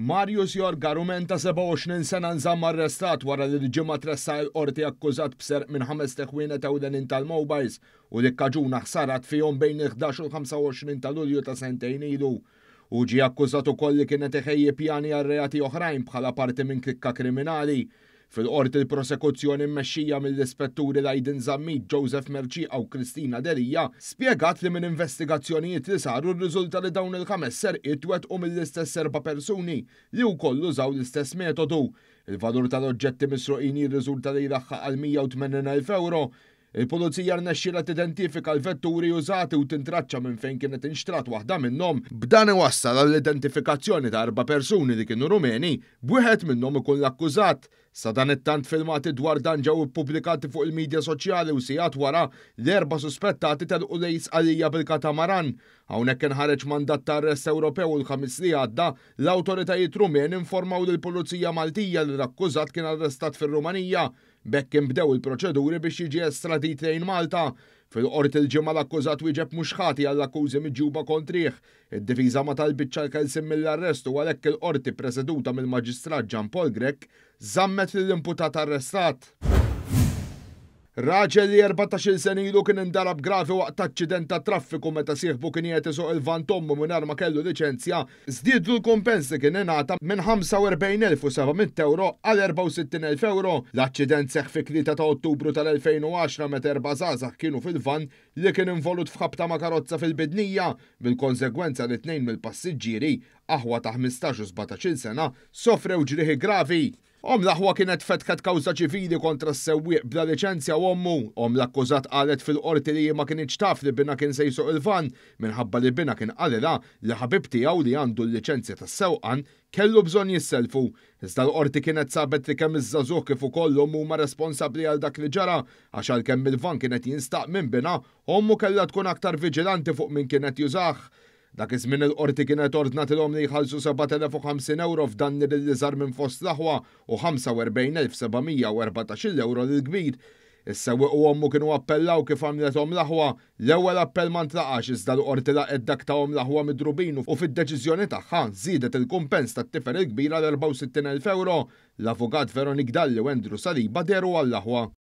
Marius Jorga, Rumen ta' 27 sena nżamm arrestat wara li l-Ġimgħa tressaq il-Qorti akkużat b'serq minn ħamest iħwienet ewlenin tal-mobiles u li kkaġuna ħsarat fihom bejn il-11 u l-25 ta' Lulju ta' sentejn ilu. Hu ġie akkużat ukoll li kien qed iħejji pjani għal reati oħrajn bħala parti minn klikka kriminali. Fil-Qorti l-prosekuzzjoni mmexxija mill-Ispetturi Lydon Zammit, Joseph Mercieca u Christina Delia spjegat li minn investigazzjonijiet li saru rriżulta li dawn il-ħames serqiet twettqu mill-istess erba' persuni li wkoll użaw l-istess metodu. Il-valur tal-oġġetti misruqin jirriżulta li jlaħħaq għal 180,000 ewro. Il-Pulizija rnexxielha tidentifika l-vetturi użati u tintraċċa minn fejn kienet inxtrat waħda minnhom, b'dan iwassal għall-identifikazzjoni ta' erba' persuni li kienu Rumeni, b'wieħed minnhom ikun l-akkużat. Sadanittant filmati dwar dan ġew ippubblikati fuq il-midja soċjali u sigħat wara, l-erba' suspettati telqu lejn Sqalija bil-katamaran. Hawnhekk inħareġ mandat ta' arrest Ewropew u l-Ħamis li għadda, l-awtoritajiet Rumeni informaw lill-Pulizija Maltija li l-akkużat kien arrestat fir-Rumanija. B'hekk inbdew il-proċeduri biex jiġi estradit lejn Malta. Fil-Qorti l-Ġimgħa l-akkużat wieġeb mhux ħati għall-akkużi miġjuba kontrih. Id-difiża ma talbitx għall-ħelsien mill-arrest u għalhekk il-Qorti preseduta mill-Maġistrat Jean Paul Grech żammet lill-imputat arrestat. Raġel li 14-il sena ilu kien indarab gravi waqt aċċident tat-traffiku meta sieħbu kien qiegħed isuq il-vann t'ommu mingħajr ma kellu liċenzja, żdiedlu l-kumpens li kien ingħata minn 45,700 ewro għal 64,000 ewro. L-aċċident seħħ fit-3 ta' Ottubru tal-2010 meta erba' żgħażagħ kienu fil-vann li kien involut f'ħabta ma' karozza fil-Bidnija, bil-konsegwenza li tnejn mill-passiġġieri, aħwa ta' 15 u 17-il sena, sofrew ġrieħi gravi. Omm l-aħwa kienet fetħet kawża ċivili kontra s-sewwieq bla liċenzja u ommu. Omm l-akkużat qalet fil-Qorti li hi ma kinitx taf li binha kien se jsuq il-vann minħabba li binha kien qalilha li ħabib tiegħu li għandu l-liċenzja tas-sewqan kellu bżonn jissellfu. Iżda l-Qorti kienet sabet li kemm iż-żagħżugħ kif ukoll l-omm huma responsabbli għal dak li ġara għax għalkemm il-vann kien qed jinstaq minn binha, ommu kellha tkun aktar viġilanti fuq min kien qed jużah. Dak iż-żmien il-Qorti kienet ordnatilhom li jħallsu 7,050 ewro f'danni lill-iżgħar minn fost l-aħwa u 45,714 ewro lill-kbir. Is-sewwieq u ommu kienu appellaw kif għamlet omm l-aħwa. L-ewwel appell ma ntlaqax iżda l-Qorti laqgħet dak ta' omm l-aħwa midrubin u fid-deċiżjoni tagħha żiedet il-kumpens tat-tifel il-kbir għal 64,000 ewro. L-Avukat Veronique Dalli u Andrew Saliba dehru għall-aħwa.